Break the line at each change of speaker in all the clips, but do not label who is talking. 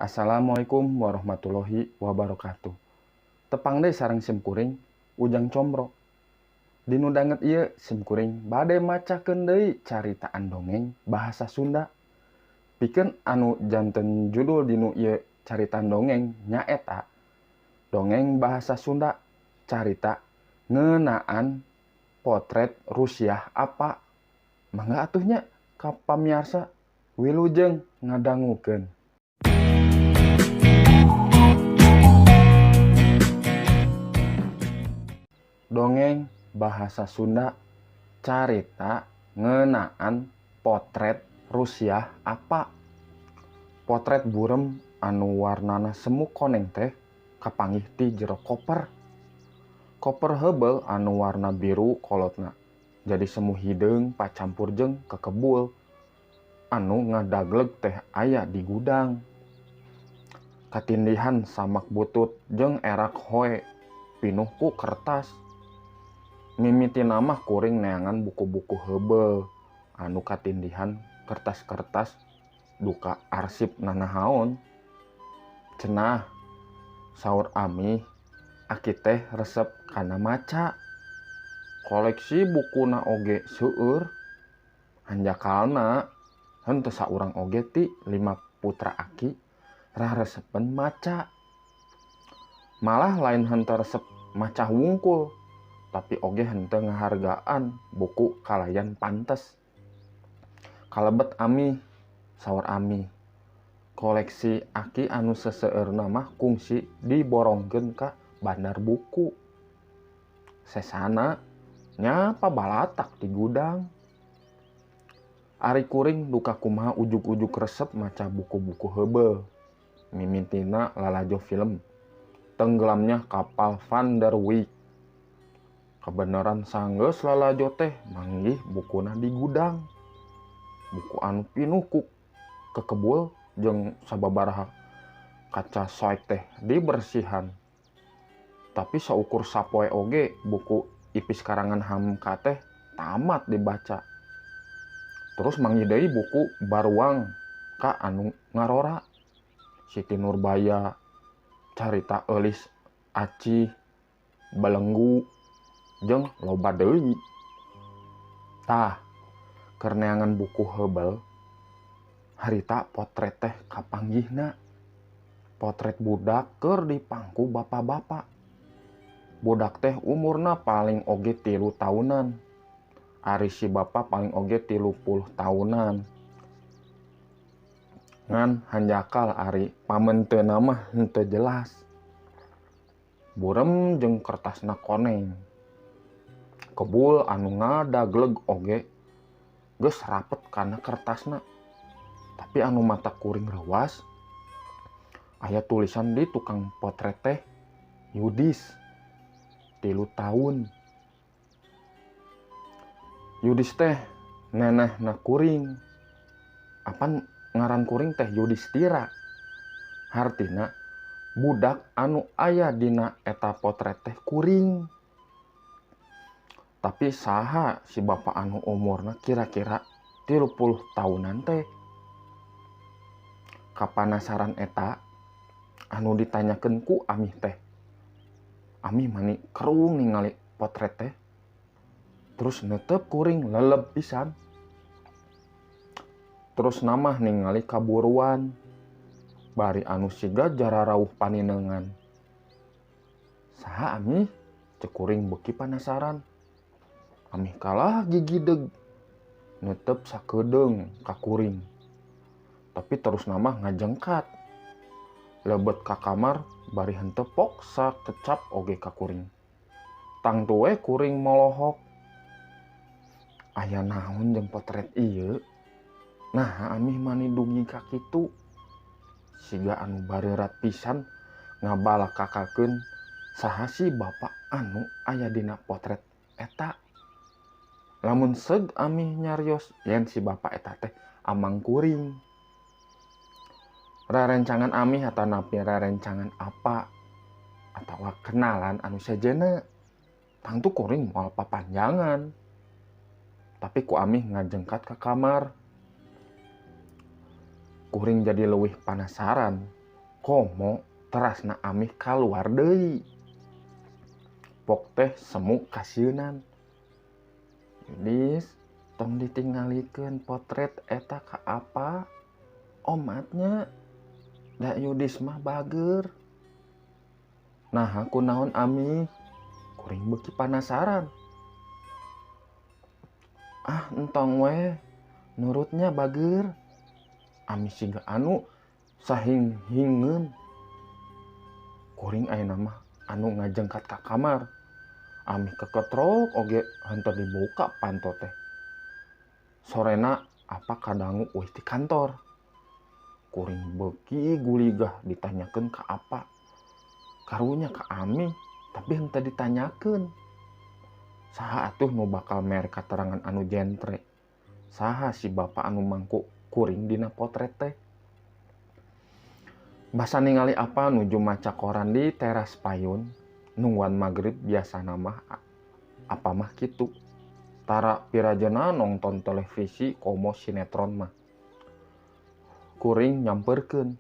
Assalamualaikum warahmatullahi wabarakatuh. Tepang deui sareng sim kuring Ujang Combro. Dinu danget ieu sim kuring bade macakeun deui caritaan dongeng bahasa Sunda. Pikeun anu janten judul dinu ieu caritaan dongeng nyaeta dongeng bahasa Sunda carita ngeunaan potret Rusiah apa. Mangga atuh nya ka pamiarsa wilujeng ngadangukeun. Dongeng bahasa Sunda carita ngeunaan potret Rusiah apa. Potret burem anu warnana semu koneng teh kapanggih ti jero koper. Koper heubeul anu warna biru kolotna jadi semu hideung pacampur jeung kekebul anu ngadagleg teh aya di gudang. Katindihan samak butut jeung erak hoe pinuh ku kertas. Mimitina mah kuring neangan buku-buku heubeul anu katindihan kertas-kertas duka arsip nanahaon. Cenah saur Amih aki teh resep kana maca. Koleksi bukuna oge seueur. Hanjakalna henteu saurang oge ti 5 putra aki raresepen maca. Malah lain henteu resep maca wungkul, tapi oge henteu ngahargaan buku kalayan pantes. Kalebet Amih, saur Amih, koleksi aki anu seseueurna mah kungsi diborongkeun ka bandar buku. Sesana nyapa balatak di gudang. Ari kuring duka kumaha ujug-ujug resep maca buku-buku heubeul. Mimitina lalajo film Tenggelamnya Kapal Van der Wijck. Kebenaran sanggeus lalajo teh manggih bukuna di gudang. Buku anu pinuh ku kekebul jeung sababaraha kaca soek teh dibersihan. Tapi saukur sapoe oge buku Ipis karangan Hamka teh tamat dibaca. Terus manggih deui buku Baruang ka anu ngarora. Siti Nurbaya, carita Eulis Acih, Belenggu jeung loba deui. Tah, keur neangan buku heubeul harita potret teh kapanggihna. Potret budak keur dipangku bapak-bapak. Budak teh umurna paling oge 3 tahunan. Ari si bapak paling oge 30 tahunan. Ngan hanjakal ari pamenteuna mah henteu jelas. Burem jeung kertasna koneng. Kebul anu ngadagleg oge geus rapet kana kertasna. Tapi anu mata kuring reuas aya tulisan di tukang potret teh Yudis 3 tahun. Yudis teh nenehna kuring. Apan ngaran kuring teh Yudhistira. Hartina budak anu aya dina eta potret teh kuring. Tapi saha si bapak anu umurna kira-kira 30 tahunan teh. Kapanasaran eta anu ditanyakeun ku Amih teh. Amih mani kerung ningali potret teh. Terus netep kuring leleb pisan. Terus namah ningali kaburuan. Bari anu siga jararauh paninengan. Saha Amih? Cek kuring beuki panasaran. Amih kalah gigideg. Netep sakedeung ka kuring. Tapi terus namah ngajengkat. Lebet ka kamar bari henteu pok sakecap oge ka kuring. Tangtu we kuring molohok. Aya naon jeung potret ieu? Nah, Amih mani dugi ka kitu. Siga anu bareurat pisan ngabalakakakeun saha si bapak anu aya dina potret eta. Lamun seug Amih nyarios yen si bapak eta teh amang kuring. Rerencangan Amih atanapi rerencangan apa atawa kenalan anu sejenna. Tangtu kuring moal papanjangan. Tapi ku Amih ngajengkat ka kamar. Kuring jadi leuwih panasaran. Komo terasna Amih kaluar deui. Pok teh semu kasieunan. Yudis, tong ditinggalikeun potret eta ka apa? Omatnya da Yudis mah bager. Nah, kunaon Amih? Kuring beuki panasaran. Ah, entong we, nurutnya bager. Amih siga anu sahing-hingeun. Kuring ayeuna mah anu ngajengkat ka kamar. Amih keketrok oge henteu dibuka panto teh. Sorena apa kadangu euy ti kantor. Kuring beuki guligah ditanyakeun ka apa. Karunya ka Amih tapi henteu ditanyakeun. Saha atuh nu bakal mere katerangan anu jentre? Saha si bapa anu mangku kuring dina potret teh? Basa ningali apa nuju maca koran di teras payun, nungguan magrib biasana mah apa mah kitu. Tara pirajena nonton televisi komo sinetron mah. Kuring nyamperkeun.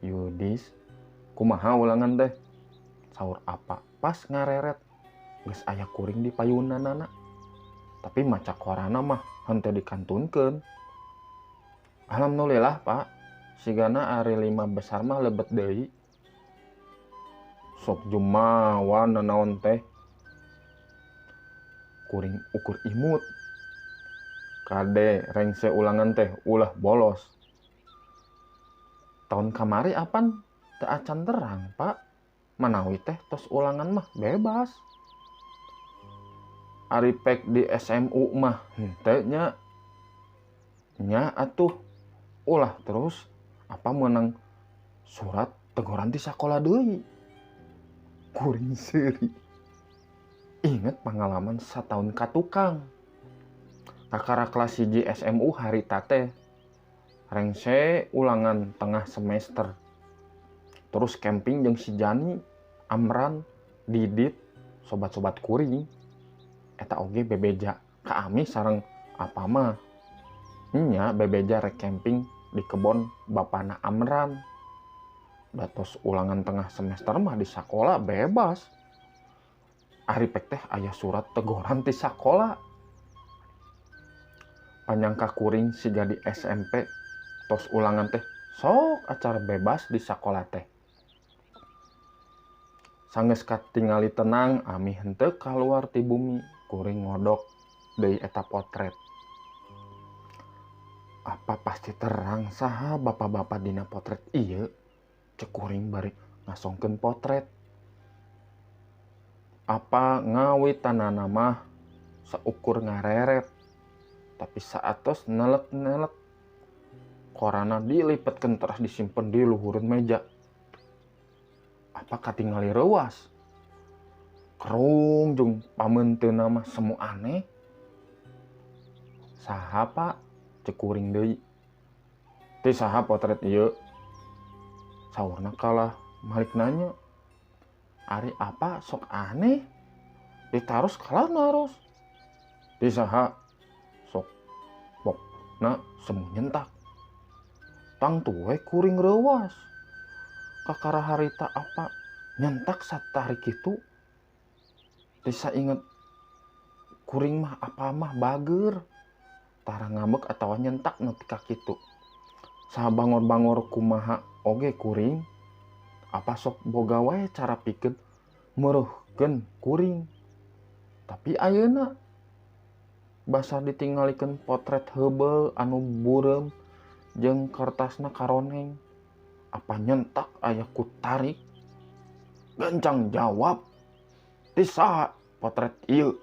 Yudis, kumaha ulangan teh? Saur apa? Pas ngareret geus aya kuring di payunanana. Tapi maca korana mah henteu dikantunkeun. Alhamdulillah, Pak. Sigana ari 5 besar mah lebet deui. Sok jumawa nanaon teh. Kuring ukur imut. Kade rengse ulangan teh ulah bolos. Tahun kamari apan teu acan terang, Pak. Manawi teh tos ulangan mah bebas. Ari pek di SMU mah henteu nya. Nya atuh ulah terus apa menang surat teguran di sakola deui. Kuring seuri. Ingat pengalaman sataun ka tukang. Kakara kelas 1 SMU harita teh. Rengse ulangan tengah semester. Terus camping jeung si Jani, Amran, Didit, sobat-sobat kuring. Eta oge bebeja ka Amih sareng apa mah. Nya bebeja rek camping di kebon bapana Amran. Datos ulangan tengah semester mah di sakola bebas. Ari pek teh aya surat teguran ti sakola. Panyangka kuring siga di SMP tos ulangan teh sok acara bebas di sakola teh. Sanggeus katingali tenang Amih henteu kaluar ti bumi, kuring ngodok deui eta potret. Apa pasti terang saha bapak-bapak dina potret ieu? Cek kuring bari ngasongkeun potret. Apa ngawitanana mah saukur ngareret, tapi saatos nelek-nelek korana dilipetkeun teras disimpen di luhureun meja. Apa katingali reuas? Kerung jeung pamenteuna mah semu aneh. Saha Pak? Cek kuring deui. Teh saha potret ieu? Saurna kalah malik nanya. Ari apa sok aneh? Ditaros kalah naros. Teh saha? Sok pokna semu nyentak. Tangtu we kuring reuas. Kakara harita apa nyentak satarik itu? Teh sainget kuring mah apa mah bager. Tara ngambek atawa nyentak nepi ka kitu. Sabangor-bangor kumaha oge kuring. Apa sok boga wae cara pikeun meuruhkeun kuring. Tapi ayeuna basa ditinggalikeun potret heubeul anu bureum jeung kertasna karoneng. Apa nyentak aya ku tarik? Gancang jawab. Ti saha potret ieu?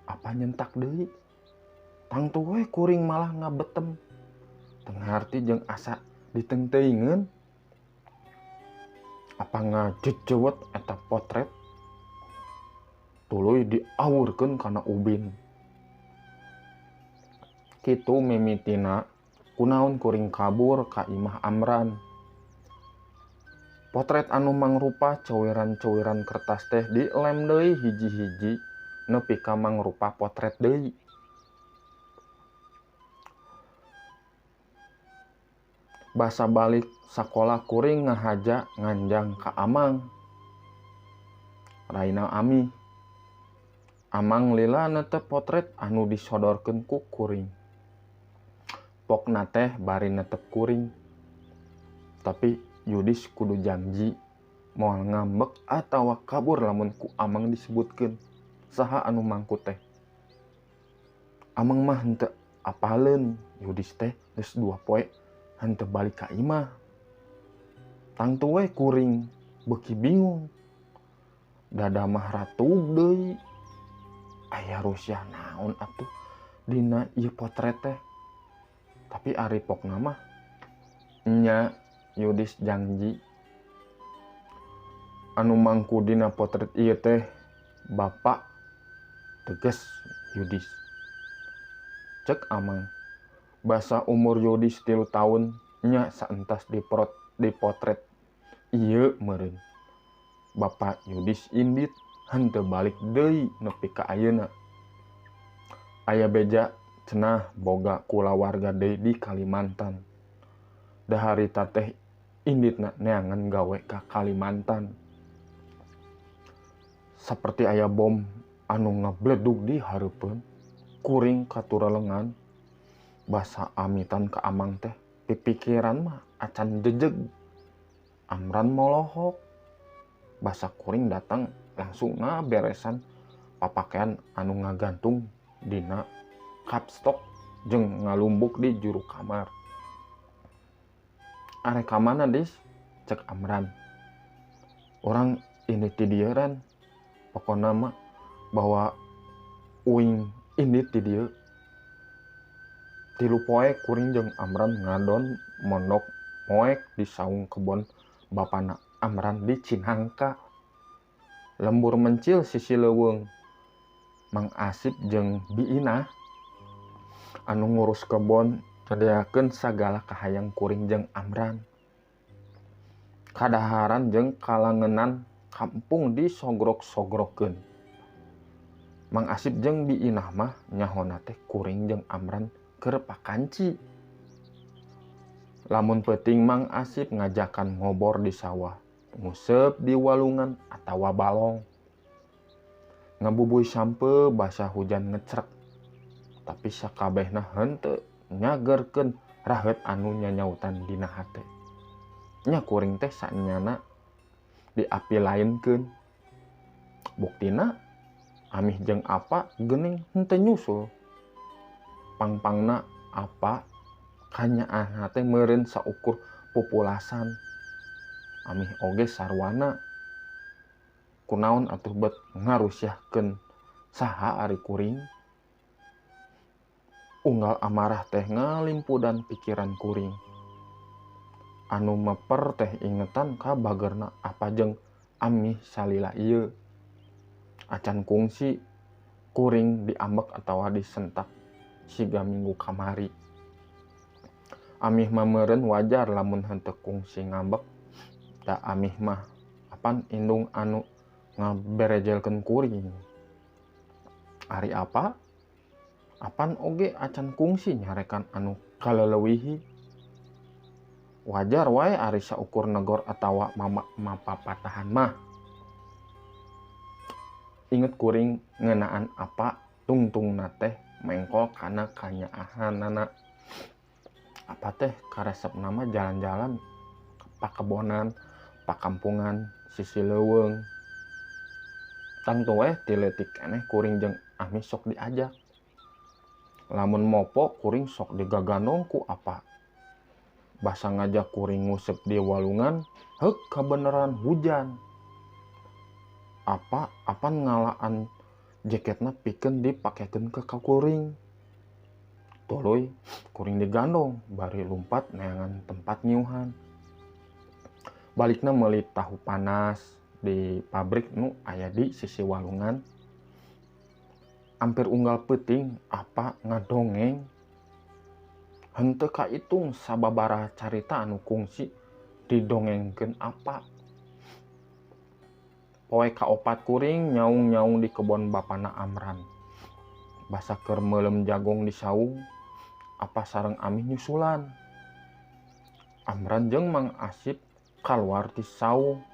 Apa nyentak deui? Tangtu we kuring malah ngabetem. Teu ngarti jeung asa ditengteuingeun. Apa ngajejewet eta potret? Tuluy diawurkeun kana ubin. Kitu mimitina kunaon kuring kabur ka imah Amran. Potret anu mangrupa coweran-coweran kertas teh dilem deui hiji-hiji nepi ka mangrupa potret deui. Basa balik sakola kuring ngahaja nganjang ka Amang. Raina Ami. Amang lila netep potret anu disodorkeun ku kuring. Pokna teh bari netep kuring. Tapi Yudis kudu janji moal ngambek atawa kabur lamun ku Amang disebutkeun saha anu mangku teh. Amang mah henteu apaleun Yudis teh geus 2 poe henteu balik ka imah. Tangtu we kuring beuki bingung. Dada mah ratug deui. Aya rusiah naon atuh dina ieu potret teh. Tapi ari pokna mah nya Yudis janji anu mangku dina potret ieu teh bapak, tegas Yudis. Cek Amang, basa umur Yudis 3 tahun nya saentas di potret ieu meureun. Bapak Yudis indit henteu balik deui nepi ka ayeuna. Aya beja cenah boga kulawarga deui di Kalimantan. Daharita teh inditna neangan gawe ka Kalimantan. Saperti aya bom anu ngabledug di hareupeun, kuring katuralengan. Basa amitan ka Amang teh pipikiran mah acan jejeg. Amran molohok. Basa kuring datang langsung ngaberesan papakean anu ngagantung dina kapstok jeung ngalumbuk di juru kamar. Arek ka mana, Dis? Cek Amran. Orang ini ti dieu, Ran. Pokona mah bahwa uing ini ti dieu. 3 poe kuring jeung Amran ngadon mondok moek di saung kebon bapana Amran di Cinangka. Lembur mencil sisi leuweung. Mang Asip jeung Biinah anu ngurus kebon nyediakeun sagala kahayang kuring jeung Amran. Kadaharan jeung kalangenan kampung disogrok-sogrokeun. Mang Asip jeung Biinah mah nyahona teh kuring jeung Amran keur pakanci. Lamun peuting Mang Asip ngajakan ngobor di sawah, nguseup di walungan atawa balong. Ngabubuy sampe basah hujan ngecrek. Tapi sakabehna henteu nyagerkeun raheut anu nyanyautan dina hate. Nya kuring teh sanyana diapi lainkeun. Buktina amih jeung apa geuning henteu nyusul. Pangpangna apa kanyaahna teh meureun saukur pupulasan. Amih oge sarwana. Kunaon atuh bet ngarusyahkeun saha ari kuring. Unggal amarah teh ngalimpudan pikiran kuring. Anu meper teh ingetan ka bagerna apa jeung amih salila ieu. Acan kungsi kuring diambek atawa disentak siga minggu kamari. Amih mah meureun wajar lamun henteu kungsi ngambek. Da amih mah apan indung anu ngaberejelkeun kuring. Ari apa? Apan oge acan kungsi nyarekan anu kaleleuwihi. Wajar wae ari saukur negor atawa mama mapapatahan mah. Inget kuring ngeunaan apa tungtungna teh mengkol kana kanyaahanana. Apa teh karesepna mah jalan-jalan pakebonan, pakampungan, sisi leuweung. Tangtu we ti leutik keneh kuring jeung Ami sok diajak. Lamun mopo kuring sok digagandong ku apa. Basa ngajak kuring ngusep di walungan, heuk kabeneran hujan. Apa apan ngalaan jaketna pikeun dipakekeun ke kuring. Tuluy kuring digandong bari lumpat neangan tempat nyiuhan. Balikna meuli tahu panas di pabrik nu aya di sisi walungan. Hampir unggal peuting apa ngadongeng. Henteu kaitung sababaraha carita anu kungsi didongengkeun apa. Poe kaopat kuring nyaung-nyaung di kebon bapana Amran. Basa keur meuleum jagong di saung, apa sareng amih nyusulan. Amran jeung Mang Asip kaluar ti saung.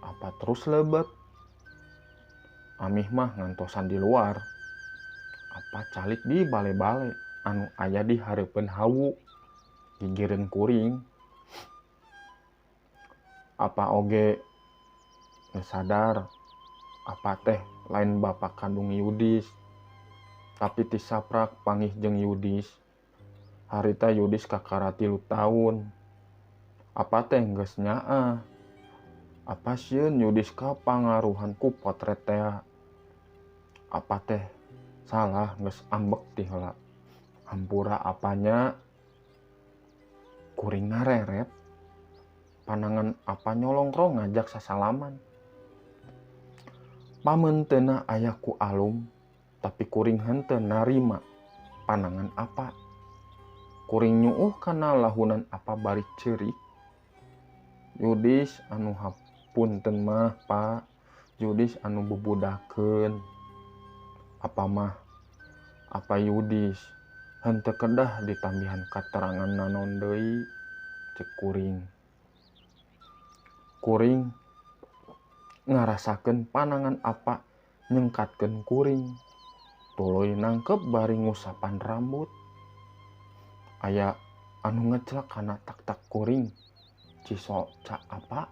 Apa terus lebet. Amih mah ngantosan di luar. Apa calik di bale-bale anu aya di hareupeun hawu gigireun kuring. Apa oge geus sadar apa teh lain bapak kandung Yudis, tapi ti saprak pangih jeung Yudis. Harita Yudis kakara 3 tahun. Apa teh geus nyaah. Apa sieun Yudis kapangaruhan ku potret teh. Apa teh salah geus ambek ti heula. Hampura apanya kuring ngareret. Panangan apa nyolongkrong ngajak sasalaman. Pamenteuna aya ku alum, tapi kuring henteu narima panangan apa. Kuring nyuuh kana lahunan apa bari ceurik. Yudis anu hapunten mah Pak, Yudis anu bubudakeun. Apa mah apa Yudis henteu kedah ditambihan katerangan naon deui cek kuring. Kuring ngarasakeun panangan apa nyengkatkeun kuring. Tuluy nangkep bari ngusapan rambut. Aya anu ngeclak kana tak-tak kuring. Ciso ca apa?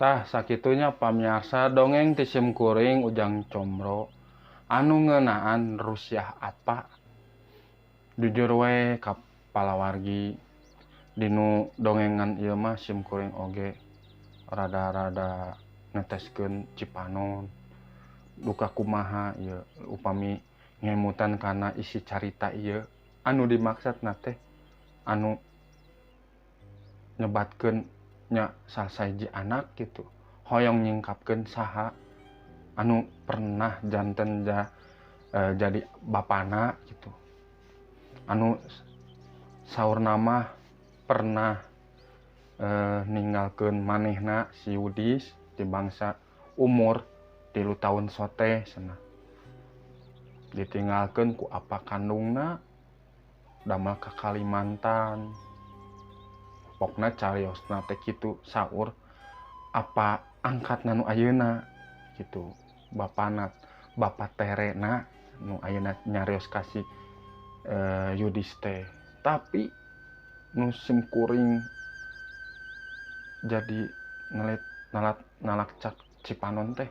Tah sakitunya pamiarsa dongeng ti sim kuring Ujang Combro anu ngeunaan rusiah apa. Jujur we ka palawargi dinu dongengan ieu mah sim kuring oge rada-rada ngeteskeun cipanon. Duka kumaha ieu upami ngemutan kana isi carita ieu anu dimaksudna teh anu nyebatkeun nya salah sahiji anak gitu hoyong nyingkapkeun saha anu pernah janten jadi bapana gitu anu saurna mah pernah ninggalkeun manehna si Yudis di bangsa umur 3 tahun sote cenah ditinggalkeun ku apa kandungna damel ka Kalimantan. Pokna cariosna teh kitu saur apa angkatna nu ayeuna gitu bapana bapa terena nu ayeuna nyarios ka si Yudis teh. Tapi nu sim kuring jadi ngelet nalak cak cipanon teh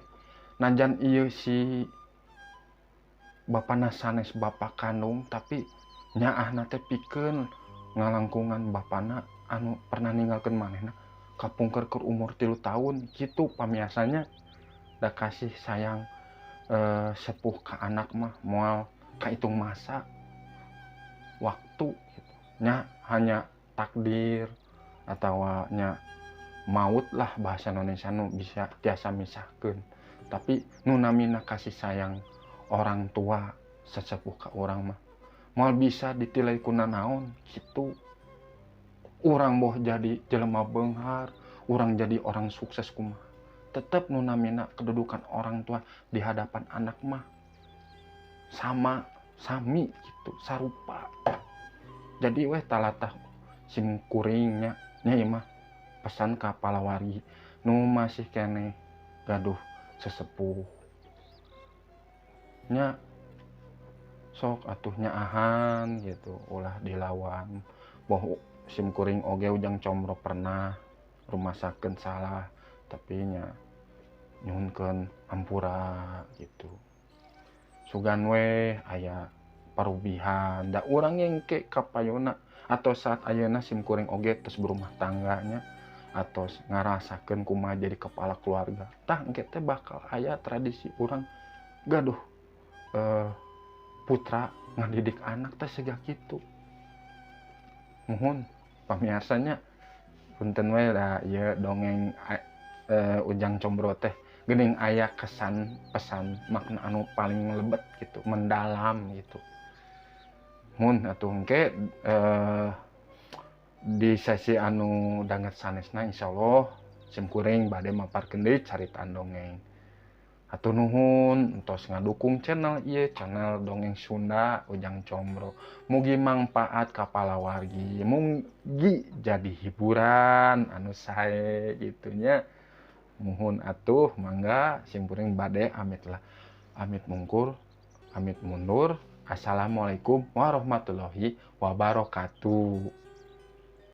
najan ieu si bapana sanes bapa kandung tapi nyaahna teh pikeun ngalangkungan bapana anu pernah ninggalkeun manehna kapungkur keur umur 3 tahun gitu pamiasanya. Da kasih sayang sepuh ka anak mah moal kahitung masa waktu gitu nya, hanya takdir atawa nya maut lah bahasa Indonesia nu bisa tiasa misahkeun. Tapi nu namina kasih sayang orang tua sesepuh ka urang mah moal bisa ditilai ku nanaon gitu. Urang boh jadi jelema beunghar, urang jadi orang sukses kumaha, tetep nu namina kedudukan orang tua di hadapan anak mah sama sami gitu, sarupa. Jadi weh talatah sim kuringnya nya ieu mah pesan ka palawargi nu masih keneh gaduh sesepuh nya sok atuh nyaahan gitu, ulah dilawan. Boh sim kuring oge Ujang Combro pernah rumasakeun salah tapi nya nyuhunkeun hampura gitu. Sugan we aya parubihan da urang engke kapayuna atau saat ayeuna sim kuring oge tos berumah tangganya atau ngarasakeun kumaha jadi kepala keluarga. Tah engke teh bakal aya tradisi urang gaduh putra ngadidik anak teh siga kitu. Muhun pamiarsanya punten we da ieu dongeng Ujang Combro teh geuning aya kesan pesan makna anu paling lebet gitu, mendalam gitu. Mun atuh engke di sesi anu danget sanesna insyaallah sim kuring bade maparkeun deui caritaan dongeng. Hatur nuhun entos ngadukung channel ieu, channel Dongeng Sunda Ujang Combro. Mugi mangpaat ka palawargi, mugi jadi hiburan anu sae gitu nya. Muhun atuh mangga simkuring bade amit lah. Amit mungkur, amit mundur. Assalamualaikum warahmatullahi wabarakatuh.